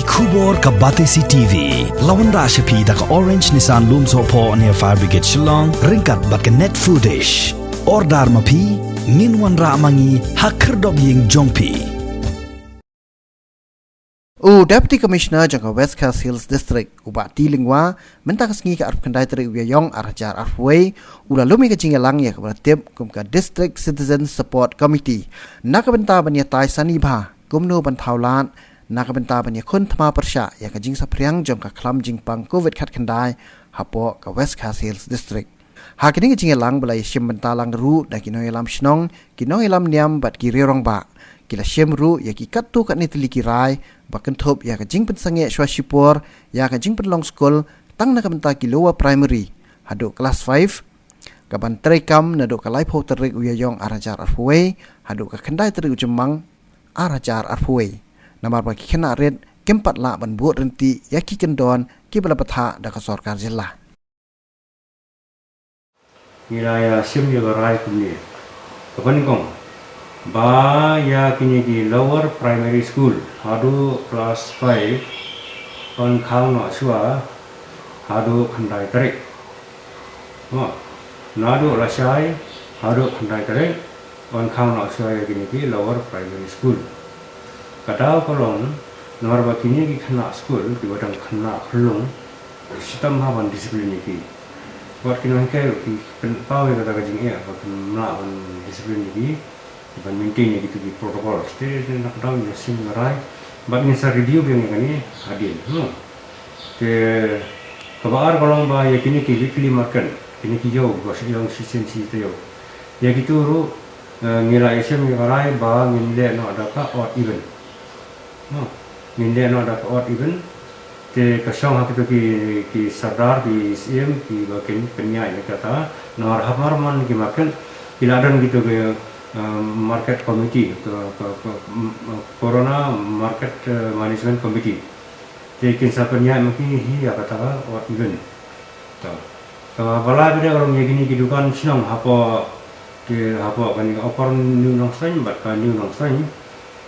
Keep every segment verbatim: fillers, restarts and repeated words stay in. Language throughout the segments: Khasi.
Khubor ka Batesi T V. La wanrah sha phi da ka Orange Nissan Lumsohphoh near Fire Brigade Shillong, ryngkat bad ka Net Foodish. Order ma phi, ngin wanrah ma ngi ha khyrdop ïing jong phi. U Deputy Commissioner jong ka West Khasi Hills District, u Bah T Lyngwa, mynta ka sngi ka arphew khyndai tarik u Ïaïong ar hajar arphew wei, u la lum ïa ka jingïalang ïa kaba la tip kum ka District Citizen Support Committee, na ka bynta ban ïatai sani bha kumno ban thaw lad, na ka bynta ban ïakhun thma pyrshah ïa ka jingsaphriang jong ka khlam jingpang Covid khatkhyndai hapoh ka West Khasi Hills District. Ha kane ka jingïalang ba la ïashim bynta lang ruh da ki nongïalam shnong, ki nongïalam niam bad ki riew rangbah, ki la shim ruh ïa ki katto katne tylli ki rai ba kynthup ïa ka jingpynsangeh shuwa shipor ïa ka jingpynlong skul, tang na ka bynta ki lower primary haduh klas five, ka ban treikam naduh ka laiphew tarik u Ïaïong ar hajar arphew wei haduh ka khyndai tarik u Jymmang ar hajar arphew wei, namar ba ki khynnah rit kim pat lah ban bud ryntih ïa ki kyndon kiba la bthah da ka sorkar jylla. Ngi la ïashim ïa ka rai kumne. Kaba nyngkong, ba ïa kine ki lower primary school haduh klas five yn khang noh shuwa haduh khyndai tarik. Mo, naduh lashai haduh khyndai tarik yn khang noh shuwa ïa kine ki lower primary school. Ka daw ka long namar ba kine ki khynnah skul kiba dang khynnah khyllung, shitom bha ban discipline ïa ki. Wat ki nonghikai ruh ki pynpaw ïa kata ka jingeh ba kim lah ban discipline ïa ki, ban maintain ïa kitu ki protocol. Te na ka daw ngi ïashim ïa ka rai bad ngin sa review biang ïa kane hadien. Hmm. Te kaba ar ka long ba ïa kine ki weekly market, kine ki ïew ba shu ïong shisien shi taïew, ïa kitu ruh, eh, ngi la ïashim ïa ka rai ba ngin leh noh da ka odd even. Hmm. Ngin leh noh da ka odd even. Te ka shong ha kitu ki, ki sordar, ki syiem kiba kin pynïaid ïa kata. Namar ha mar man ki market ki la don kitu ki, eh, market committee, ka, ka, ka, mm, Corona Market, eh, Management Committee. Te kin sa pynïaid ma ki hi ïa kata ka odd even. To. Kaba lai pat de ka long ïa kine ki dukan shnong hapoh, ki hapoh kane ka Upper New Nongstoiñ bad ka New Nongstoiñ,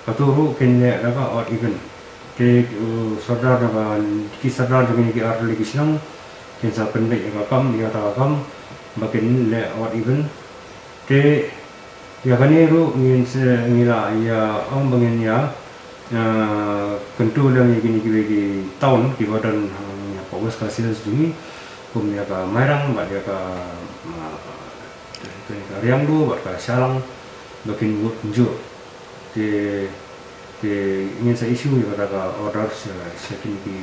katu ruh kin leh da ka odd even. Te u sordar jong ka, ki sordar jong kine ki artylli ki shnong kin sa pynbeit ïa ka kam, ïa kata ka kam ba kin leh odd even. Te ïa kane ruh ngin sa, ngi la ïa ong ba ngin ïa, ah, kyntu lem ïa kine kiwei ki town kiba don, ah, hapoh West Khasi Hills jong ngi, kum ïa ka Mairang bad ïa ka, ah, ka Riangdo bad ka Shillong ba kin bud kumjuh. Te, te ngin sa issue ïa kata ka order sha, sha kine ki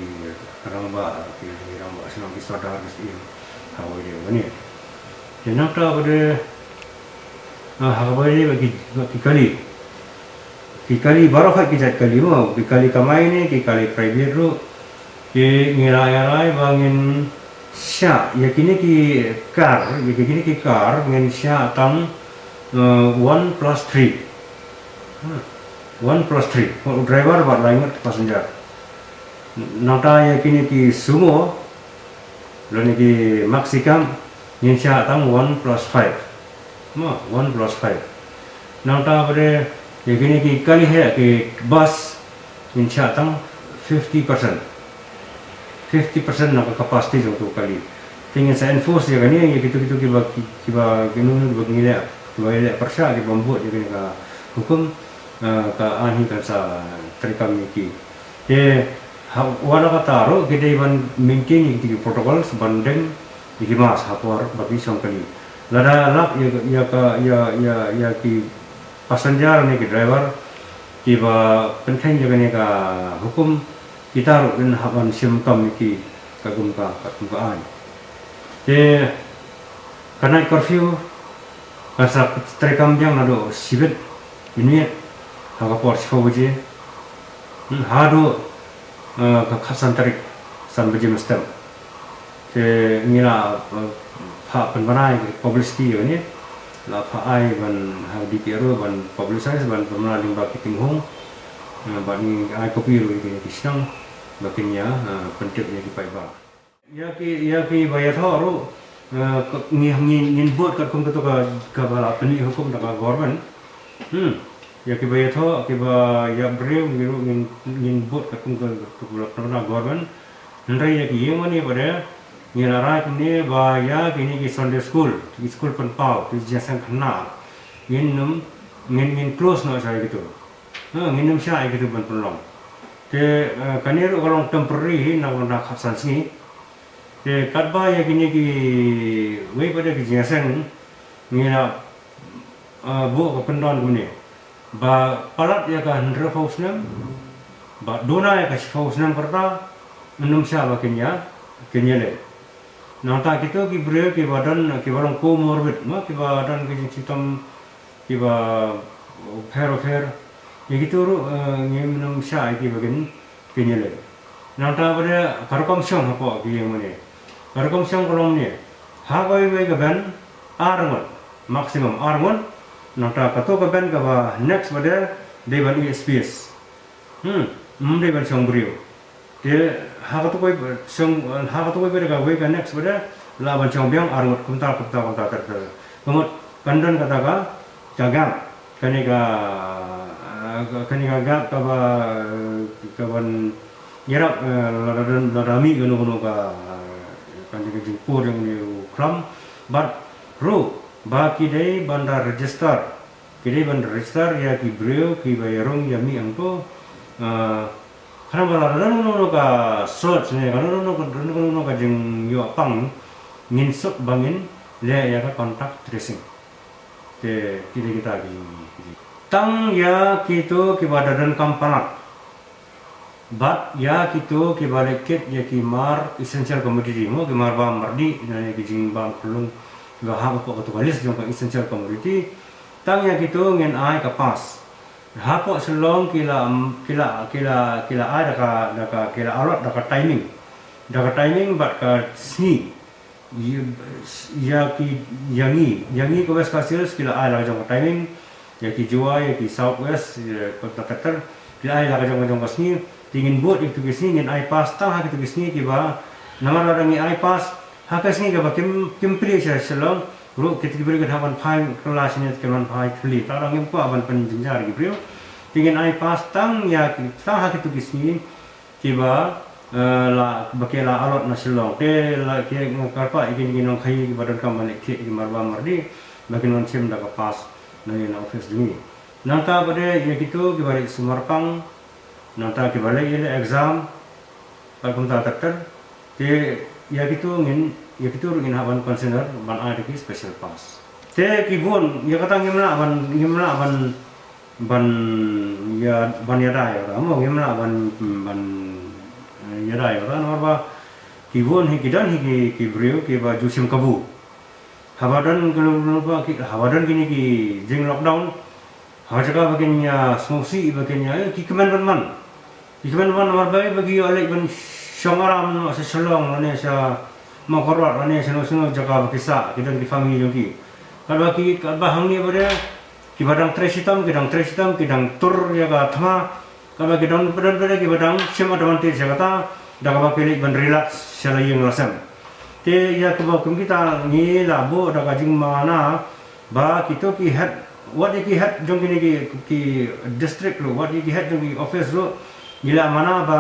rangbah, ki rangbah shnong, ki sordar, ki syiem ha kaba ïadei bad kane. Te nangta pat de, ah, ha kaba ïadei bad ki, bad ki kali. Ki kali baroh, ki jait kali mo, ki kali kamai ne ki kali private ruh, ki, ngi la ïa rai ba ngin shah ïa kine ki car, ïa kine ki car ngin shah tang, eh, one plus three. Hmm. One plus three. U driver bad lai ngut passenger. Nangta ïa kine ki sumo lane ki maxi cab ngin shah tang one plus five. Mo, one plus five. Nangta pat de ïa kine ki kali heh, ki bus, ngin shah tang fifty percent. Fifty percent na ka capacity jong utu u kali. Te ngin sa enforce ïa kane, ïa kitu kitu kiba, ki, kiba, kino kino kiba ngi leh, kiba leh pyrshah, kiba bud ïa kane ka hukum, eh, ka ain hi kan sa treikam ïa ki. Te ha, wat la katta ruh ki dei ban maintain ïa kitu ki protocols, ban deng ïa ki mask ha por ba ki shong kali. Lada lap ïa, ïa ka, ïa, ïa, ïa ki passenger ne ki driver kiba pynkheiñ ïa kane ka hukum, kita ruh kin hap ban shim kam ïa ki katkum ka, katkum ka ain. Te ka night curfew kan sa treikam biang naduh shibit mynmiet ha ka por shiphew baje, hmm, haduh, eh, ka khatsan tarik san baje mynstep. Te ngi la, eh, phah pynbna ïa ki publicity ïa kane, la phah ai ban ha D P R O ban publicize, ban pynbna lyngba ki tinghong, eh, bad ngi ai copy ruh ïa kine ki shnong ba kin ïa, eh, pyntip ïa ki paidbah. Ïa ki, ïa kiba ïathoh ruh, eh, ka, ngi, ngi, ngin bud katkum kato ka, kaba la pynmih hukum da ka government. Hmm. Ïa kiba ïathoh, kiba ïa briew, ngi ruh ngin, ngin bud katkum ka, ka, ka, ka government. Hynrei ïa ki ïing mane pat de, ngi la rai kumne ba ïa kine ki Sunday school, ki school pynpaw, ki jingïaseng khynnah, ngin nym, ngin, ngin close noh sha ïa kito. Ha, ngin nym shah ïa kito ban pynlong. Te, eh, kane ruh ka long temporary hi, na ka bynta khatsan sngi. Te katba ïa kine kiwei pat de ki jingïaseng, ngi la, eh, buh ka kyndon kumne. Ba palat ïa ka hynriewphew snem, ba duna ïa ka shiphew snem ka rta, ym shah ba kin ïa, kin ïaleh. Nangta kito ki briew kiba don, kiba long comorbid, mo, kiba don ki jingshitom, kiba pher pher. Ïa kito ruh, eh, ngim nym shah ïa ki ba kin, kin ïaleh. Nangta pat de ka rukom shong hapoh ki ïing mane. Ka rukom shong ka long mane. Ha kawei kawei ka bench, ar ngut. Maximum ar ngut. Nangta kato ka bench kaba next pat de, dei ban ïoh space. Hmm, ym dei ban shong briew. Te ha kato kawei shong, ha kato kawei pat de kawei ka next pat de, lah ban shong biang ar ngut, kumta, kumta, kumta ter ter. Ka mut kan don kata ka, ka gap. Kane ka, eh, kane ka gap kaba, eh, kaban ïarap, eh, lada don, lada mih kano kano ka, eh, kane ka jingpur jong une u khlam. Bad ruh ba ki dei ban da register. Ki dei ban register ïa ki briew kiba ïarung ïa mih hangto. Ah, khnang ba lada don kano kano ka search ne, kano kano ka, kano kano ka jingïoh pang, ngin suk ba ngin leh ïa ka contact tracing. Te ki dei kita ki, ki. Tang ïa kito kiba da donkam palat. Bad ïa kito kiba leh kit ïa ki mar essential commodity, mo, ki mar bam mar dih, na ïa ki jingbam khyllung, kiba hap hapoh kato ka list jong ka essential commodity. Tang ïa kito ngin ai ka pass. Hapoh Shillong ki la, ki la, ki la, ki la ai da ka, da ka, ki la allot da ka timing. Da ka timing bad ka sngi. Ïa, ïa ki, ïa ngi, ïa ngi ka West Khasi Hills ki la ai la ka jong ka timing, ïa ki Jowai, ïa ki South West, ïa ka, ka, ka ter, ki la ai la ka jong ka jong ka sngi, te ngin bud ïa kito ki sngi, ngin ai pass tang ha kito ki sngi kiba, namar lada ngi ai pass ha ka sngi kaba kim, kim plie sha Shillong, ruh kito ki briew kin hap ban phai kylla shane, kin ban phai thylli, te lada ngim kwah ban pynjynjar ïa ki briew, te ngin ai pass tang ïa ki, tang ha kito ki sngi, kiba, eh, la, ba ki la allot na Shillong. Te la ki nga kyrpad ïa kine ki nongkhaii kiba donkam ban leh thied ïa ki mar bam mar dih, ba kin wan shim da ka pass na ïa na office jong ngi. Nangta pat de ïa kito kiba leh sumar pang, nangta kiba leh ïa leh exam, bad kumta ter ter. Te ïa kito ngin, ïa kito ruh ngin hap ban consider ban ai da ki special pass. Te ki bun, ïa kata ngim lah ban, ngim lah ban ban ïa, ban ïada ïa kata, mo, ngim lah ban, ban, eh, ïada ïa kata, namar ba ki bun hi, ki don hi ki, ki briew kiba ju shim kabu. Haba don ki, ki, haba don kine ki jing lockdown, ha jaka ba kin ïa sngewsih, ba kin ïa, eh, ki kmen ban man. Ki kmen ban man namar ba, ba ki ïoh leit ban shong aram noh sha Shillong lane sha Mawkyrwat lane shano shano jaka ba ki sah, ki don ki family jong ki. Katba ki, katba hangne pat de kiba dang trei shitom, ki dang trei shitom, ki dang tur ïa ka thma. Katba ki don pat de, pat de kiba dang shim advantage ïa kata, da kaba ki leit ban relax sha la ïing la sem. Te ïa kaba kum kita ngi la buh da ka jingmana ba kito ki head, wat ïa ki head jong kine ki, ki district ruh, wat ïa ki head jong ki office ruh, ngi la mana ba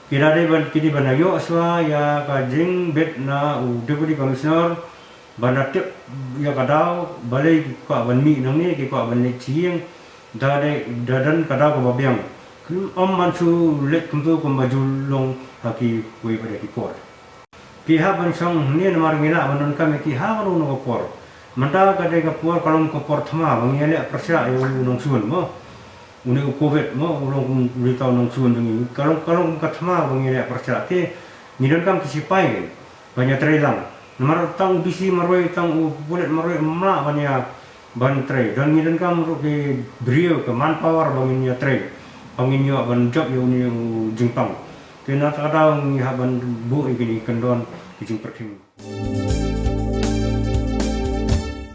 ki da dei ban, ki dei ban ïoh shuwa ïa ka jingbit na u Deputy Commissioner, ban da tip ïa ka daw, balei ki kwah ban mih nangne, ki kwah ban leit sha ïing, da dei, da don ka daw kaba biang. Ym ban shu leit kumto kumba ju long ha kiwei pat de ki por. Ki hap ban shong hangne namar ngi lah ban donkam ïa ki ha kano kano ka por. Mynta ka dei ka por, ka long ka por thma ba ngi ïaleh pyrshah ïa u nongshun, mo. Une u covid, mo, u long kum u rita u nongshun jong ngi. Ka long, ka long ka thma ba ngi ïaleh pyrshah. Te ngi donkam ki sipai ban ïatrei lang. Namar tang u D C marwei, tang u pulit marwei ym lah ban ïa ban trei. Don, ngi donkam ruh ki briew, ka manpower ba ngin ïatrei, ba ngin ïoh ban jop ïa une u jingpang. Te na kata ka daw ngi hap ban buh ïa kine ki kyndon, ki jingpyrkhing.